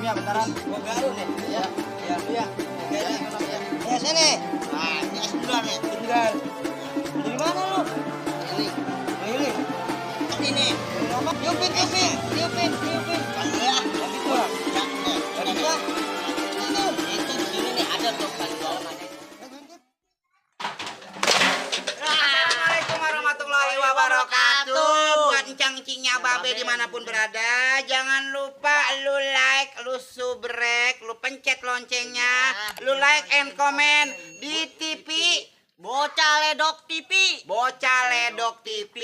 ya bentaran. Gua baru nih. Iya. Iya. Iya. Iya. Iya. Ya sini. Nah, ini duluan ya. Tinggal. Dari mana lu? Ini. Ini. Ini. Apa? Tiupin. Ya, gitu lah. Ya, dari gua. Itu di sini nih ada tuh kan bawah ada. Assalamualaikum warahmatullahi wabarakatuh. Buat encang-encingnya babe dimanapun berada, jangan lupa lu like, lu subrek, lu pencet loncengnya, lu like and comment di TV Bocah Ledok TV. Bocah Ledok TV.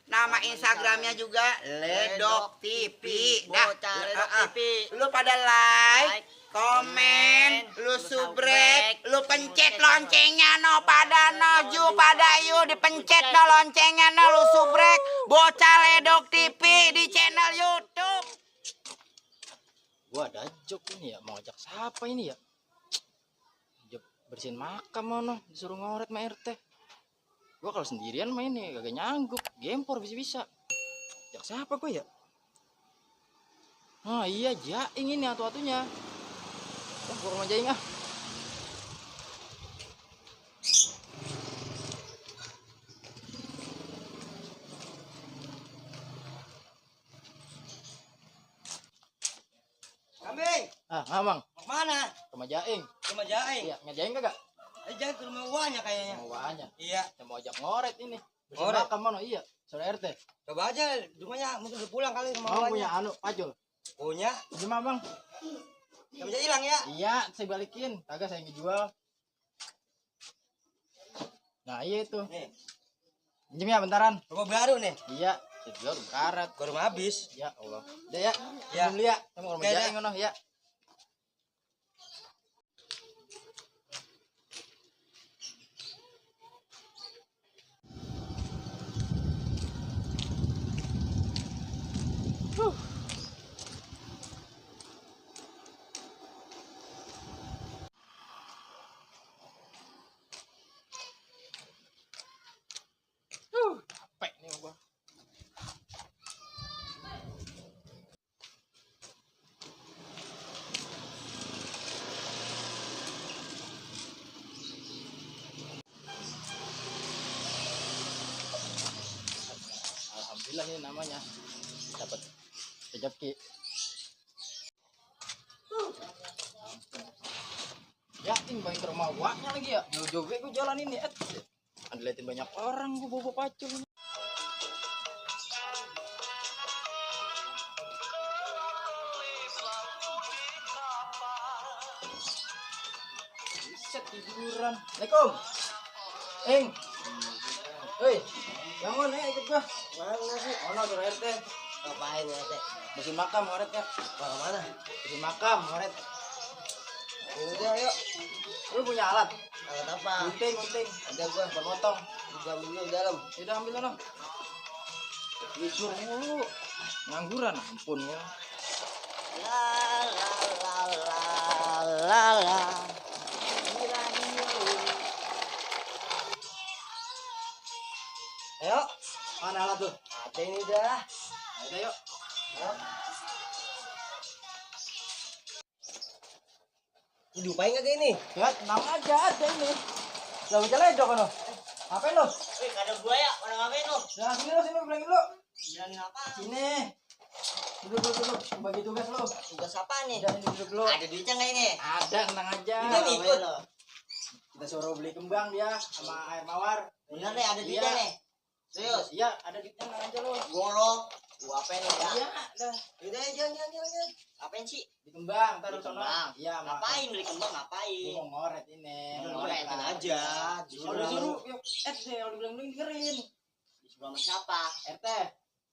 Nama Instagramnya juga Ledok TV. Bocah Ledok TV. Lu pada like, komen, lu subrek, lu pencet loncengnya no pada no ju pada yu dipencet no loncengnya no lu subrek Bocah Ledok TV di channel YouTube. Gua ada jok ini ya, mau ajak siapa ini ya? Jok bersihin makam mana, disuruh ngoret sama RT. Gua kalau sendirian main nih kagak nyanggup, gempor bisa-bisa. Ajak siapa gua ya? Oh iya, Jaing ini atu-atunya. Oh, gua rumah Jaing ah. Kambing. Ah, Bang. Mau kemana? Rumah Jaing. Rumah Jaing. Iya, ngejaing kagak? Jangan ke rumah uangnya kayaknya. Mau banyak. Iya. Saya mau ajak ngoret ini. Bersihin Ngoret? makam mana? Iya, saudara RT. Coba aja rumahnya mungkin udah pulang kali rumah Bang uangnya. punya anu, pacul. Punya. Gimana, Bang? Gak bisa hilang ya. Iya, saya balikin. Kagak saya ngejual. Nah, iya itu. Nih, Pinjem ya bentaran. rumah baru nih. Iya, saya jual udah karat. Gua rumah habis. Ya Allah. Udah ya. Ya. Pinjem dulu ya. Saya mau ke rumah Oke, Jaing ngono ya. Capek nih gua. Alhamdulillah ini namanya dapat rezeki. Ya, ini baik ke rumah waknya lagi ya. Jauh-jauh gue jalan ini. Liatin banyak orang gue bobo pacul. Set tiduran. Assalamualaikum. Hei, bangun ikut gua. Mana sih? Ono suruh RT. Ngapain ya, Teh? Bersihin makam ngoret ya. Mau kemana? Bersihin makam ngoret. Udah, yuk. Lu punya alat? Alat apa? Gunting. Ada gua. Potong. Gua ambil dulu dalam. Udah ambil sono. Jujur mulu. Ngangguran ampun ya. La la. Ayo, Mana alat tuh? ada ini dah. Ayo yuk. Ayo. Dilupain gak ini? Ya, tenang aja ada ini. Lah baca ledok kono. Ngapain lu? Ada gua ya, mana ngapain lu? Nah, sini bilangin lu. Bilangin apa? Sini. Duduk. Bagi tugas lu. Tugas apa nih? Udah ini duduk dulu. Ada duitnya nggak ini? Ada, tenang aja. Kita ngikut. Kita suruh beli kembang dia sama air mawar. Bener nih, ada duitnya Iya. nih. Serius? Iya, ada duitnya, tenang aja lu. Golo. Gua apain nih ya? Iya, dah. Udah, jangan. Apain sih? Di kembang, taruh Beli sono. kembang. Iya, Ngapain beli kembang? Gua Ngapain? mau ngoret ini. Ngoretin aja. Kalau disuruh, yuk, deh, kalau dibilang dengerin. Disuruh sama siapa? RT.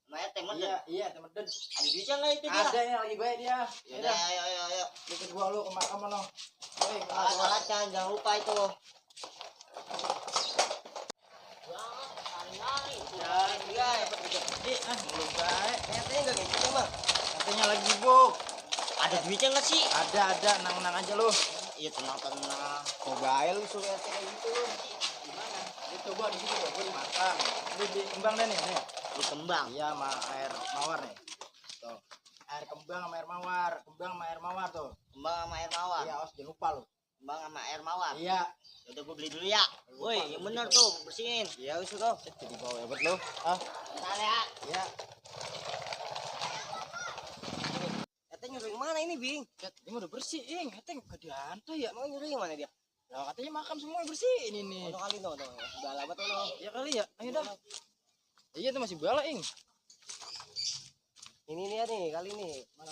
Sama RT meden. Iya, temen den. Ada duitnya nggak itu dia? Ada yang lagi baik dia. Yaudah, ayo. Ikut gua lu ke makam mana? Woi, Alat-alatnya jangan lupa itu. belum baik. RT nggak ngikut sama? Katanya lagi buk. Ada duitnya nggak sih? Ada, nang aja lu. Iya tenang. Mobile lu suruh RT kayak gitu lu. Gimana? Itu gua di situ gua di makam. Di kembang deh nih. Beli kembang. Iya, sama air mawar nih. Tuh. Air kembang kembang sama air mawar. Kembang sama air mawar tuh. Kembang sama air mawar. Iya, awas jangan lupa lu. Kembang sama air mawar. Iya. Udah gue beli dulu ya. Woi, yang bener tuh, bersihin. Ya wis kok. Jadi bawa hebat lu. Ah, Bentar ya. iya. Katanya nyuruh mana ini, Bing? Ini udah bersih, Ing. Katanya gak diantai ya. Mau nyuruh yang mana dia? Ya katanya makam semua bersih ini nih. Untuk kali tuh, udah lama tuh. Ya kali ya. Ayo dah. Iya tuh masih bala, Ing. Ini nih kali ini. Mana?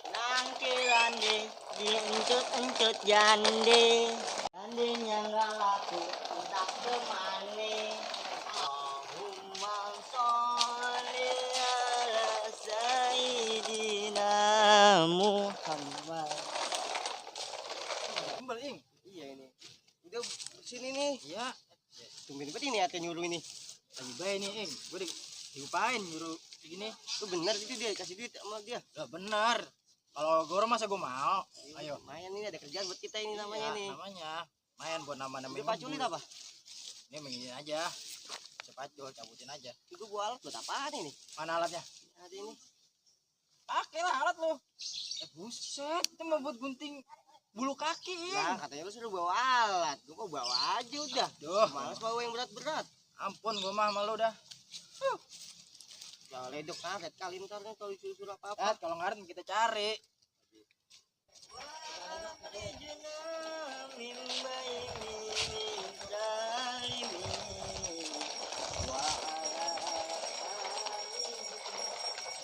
Nangkilan diencut-encut jande. Jandenya nggak laku, entah kemana. Allahumma sholli ala Sayyidina Muhammad. Kembali, Ing. Iya ini. Udah sini nih. Iya. Tungguin banget ini hati nyuruh ini. Lagi baik nih, Ing. Gue diupain nyuruh gini. Itu bener itu dia kasih duit sama dia. Ya benar. Kalau gue masa gue mau. Ayo. Lumayan ini ada kerjaan buat kita ini namanya Iya, nih. namanya. Main buat nama-nama. Udah paculin apa? Ini begini aja. Cepacul, cabutin aja. Itu gua alat buat apaan ini? Mana alatnya? Ada ini. Pakai lah alat lo. Buset, itu mah buat gunting bulu kaki, Ing. Nah, katanya lu suruh bawa alat. Gua mau bawa aja udah. Duh, Males bawa yang berat-berat. ampun gue mah sama lo dah. Ya ledok karet kali ntar nih kalau disuruh apa-apa. Kalau ngaret kita cari.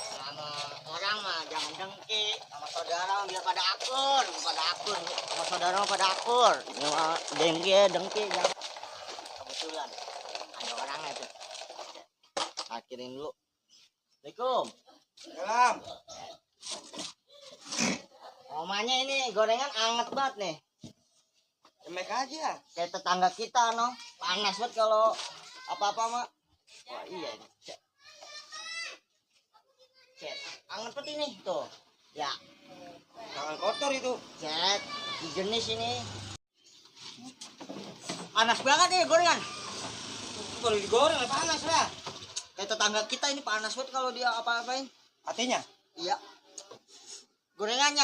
Sama orang mah jangan dengki, sama saudara biar pada akur, sama saudara mah pada akur. Dengki jangan. Kebetulan ada orangnya tuh. Akhirin dulu. Assalamualaikum. Salam. Omanya ini gorengan anget banget nih. Cemek aja. Kayak tetangga kita no. Panas banget kalau apa-apa mah. Wah iya ini. Cek. Anget banget ini tuh. Ya. Jangan kotor itu. Cek. Di jenis ini. Panas banget nih gorengan. Kalau digoreng panas lah. Kayak tetangga kita ini panas banget kalau dia apa-apain. Hatinya. Iya. Gorengannya.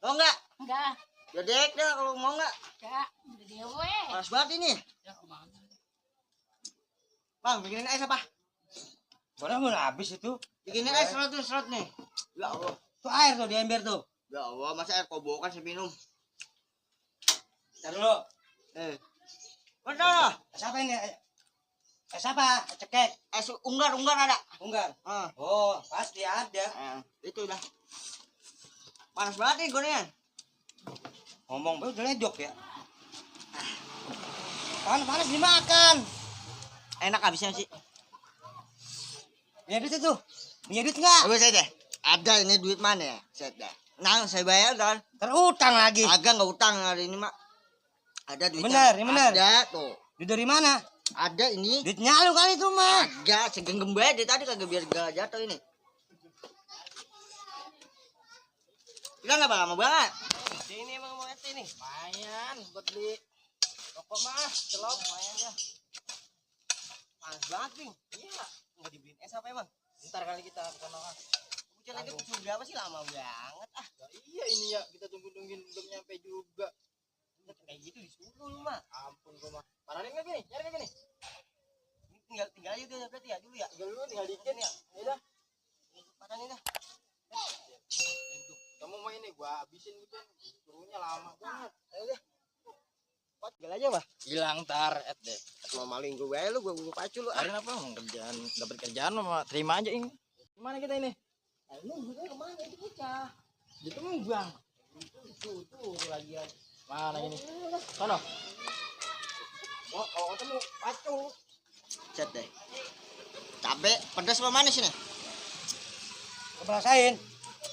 Mau nggak? Enggak, Ya dek dah kalau mau nggak. enggak, udah dewe. Panas banget ini. Bang, bikinin es apa? Boleh mau habis itu. Bikinin es serot nih. Ya Allah. Itu air tuh di ember tuh. Ya Allah, masa air kobokan saya minum. Ntar dulu. Betul. Es apa ini? Es apa? Cekek. Es unggar ada. Unggar. Ah, Oh, pasti ada. itu dah. Panas banget nih gorengan. Ngomong baru udah ledok ya. Panas dimakan. Enak habisnya sih. Punya duit itu. Punya duit nggak? Coba saya deh. Ada ini duit mana ya? Saya dah. Nah, saya bayar kan. Terutang lagi. Agak nggak utang hari ini mak. Ada duitnya. Bener, ini bener. Ada tuh. Duit dari mana? Ada ini. Duitnya lu kali itu mah. Agak segenggam banget tadi kagak biar gak jatuh ini. Kita nggak lama banget. Ini emang mau RT nih. Lumayan buat beli rokok mah. Celok lumayan ya. Panas banget nih. Iya. Nggak dibeliin es apa emang? Ntar kali kita ke sana. Kucing aja kucing berapa sih lama banget ah. Iya ini ya kita tungguin belum nyampe juga. Kayak gitu disuruh lu mah. Ampun gua mah. Paranin nggak gini? Nyari nggak gini? Ini tinggal aja udah berarti ya dulu ya. Tinggal dulu tinggal dikit ya. Ya udah. Paranin dah. Kamu mau ini gua habisin gitu. Suruhnya lama banget. Ayo deh. Tinggal aja mah. Hilang tar deh. Mau maling gue lu gue pacu lu. Hari apa mau kerjaan dapat kerjaan mah terima aja Ing. Gimana kita ini? Lu juga kemana itu bocah? Di Tumbang. Tuh lagi ya. Mana ini? Sono. Wah, kalau ketemu pacu. Cet deh. Cabe pedas apa manis ini? Coba rasain.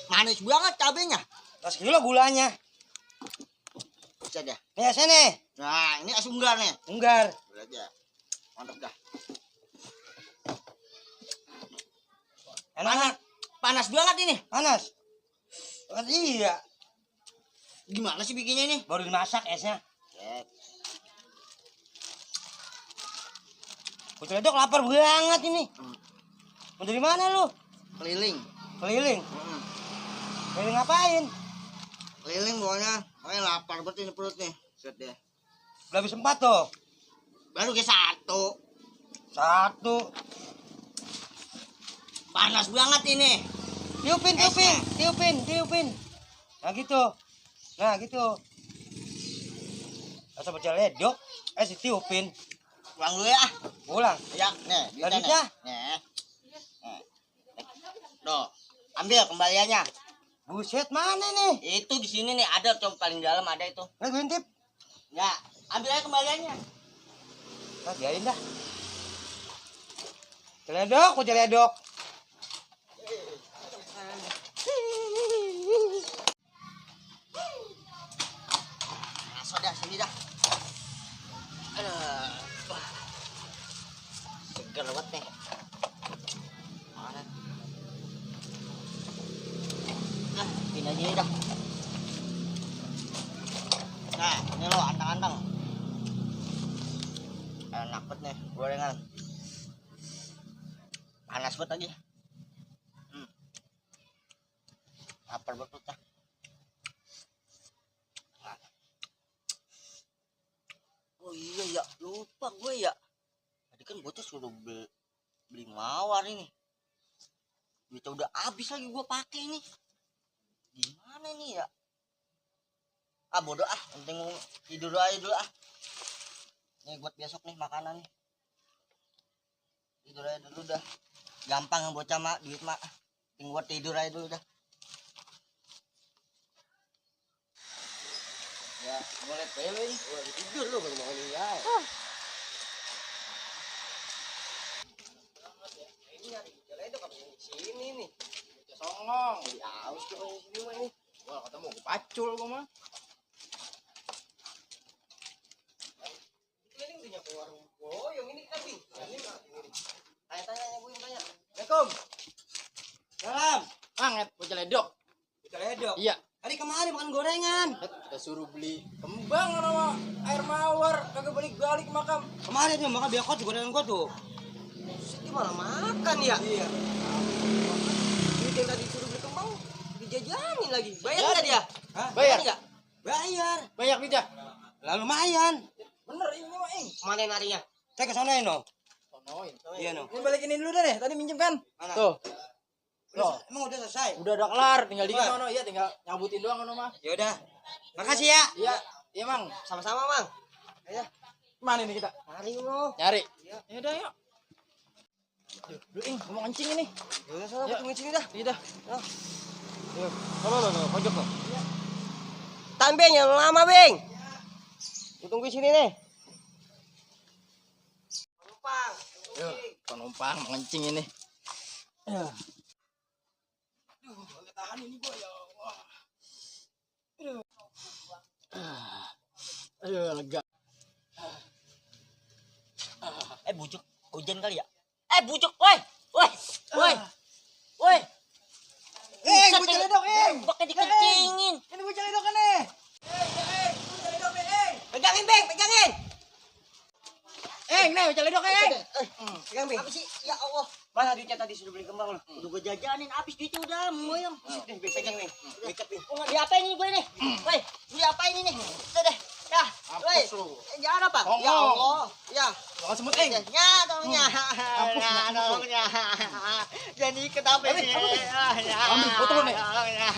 Manis banget cabenya. 10 kilo gulanya. Cet deh. Nih sini. Nah, ini es unggar nih. Unggar. Boleh aja. Mantap dah. Enak. Panas banget ini. Panas. Oh, iya. Gimana sih bikinnya ini? Baru dimasak esnya. Cet. Kucing ledok lapar banget ini. Mau dari mana lu? Keliling. Keliling. Keliling ngapain? Keliling pokoknya. Pokoknya lapar banget ini perut nih. Set deh. Udah habis 4 tuh. Baru ke 1. 1. Panas banget ini. Tiupin. Nah gitu. Asal baca ledok, tiupin. Pulang dulu ya. Pulang. Ya, nih, Duitnya. Nih. Tuh, ambil kembaliannya. Buset, mana nih? Itu di sini nih ada, coba paling dalam ada itu. Nah, gue intip. Ya, ambil aja kembaliannya. Nah, biarin dah. Celedok. Masuk dah sini dah. Aduh. Seger banget nih. Mana? Nah, pindah aja dah. Nah, ini lo antang-antang. Enak banget nih gorengan. Panas banget lagi. Lapar banget dah. Oh iya ya, lupa gue ya. Tadi kan gue tuh suruh beli mawar ini. Duitnya udah habis lagi gue pakai ini. Gimana nih ya? Ah bodoh ah, penting tidur aja dulu ah. Ini buat besok nih makanan nih. Tidur aja dulu dah. Gampang bocah mak, duit mak. Penting buat tidur aja dulu dah. Ya, boleh pele. Gua tidur lu baru mau ya. Ini nyari celedok apa di sini nih? Songong. Ya, aus tuh di sini mah ini. Wah, ketemu gue pacul gue mah. Keliling tuh ke warung boyong ini kita bing. Ini mah ini. Tanya-tanya gue yang tanya. Assalamualaikum. Salam. Anget, gue celedok. Celedok. Iya. Tadi kemarin makan gorengan. Kita suruh beli kembang sama air mawar, kagak balik-balik makam. Kemarin tuh makan biakot gorengan gua tuh. Siti malah makan ya. Iya. Duit yang tadi suruh beli kembang dijajanin lagi. Bayar nggak dia? Hah? Bayar nggak? Bayar. Banyak duitnya. Lah lumayan. Bener ini mah ing. Mana narinya? Saya ke sana no. Sonoin. Iya no. Ini balikin ini dulu deh, tadi minjem kan? Mana? Tuh. Emang udah selesai? Udah kelar, tinggal dikit Kelar. mana? Iya, tinggal nyabutin doang mana mah. Ya udah. Makasih ya. Iya, iya Mang. Sama-sama, Mang. Ayo. Mana ini kita? Mari lo. Nyari. Iya. Ya udah yuk. Lu ing, mau kencing ini. Ya udah sana Ya. ketemu sini dah. Iya dah. Nah. Yuk. Lo, pojok lo. Tambeng yang lama, Beng. Tunggu sini nih. Penumpang. Yuk, penumpang mau kencing ini. Ya. Aduh, nggak tahan ini gua ya Allah. Aduh, lega. Bujuk. Hujan kali ya? Bujuk, woi. Woi. Gue celedok, Pakai dikencingin. Ini gue celedok kan nih. Gue celedok nih, Pegangin, Beng, pegangin. nih, celedok, Pegang, Beng. Apa sih? Ya Allah. Mana duitnya tadi sudah beli kembang lo? Udah gue jajanin, habis duitnya udah moyang. Nih, pegang nih. Ikat nih. Diapain ini gue nih? Woi, diapain ini? Udah deh. Ya, woi. Mampus lu. Jangan apa? Songong. Ya Allah. Ya. Jangan semut, ing. Ya, tolongnya. Mampus, Ya, mampus lu. tolongnya. Jadi ikat apa ini? Ambil, foto lu nih. Tolongnya.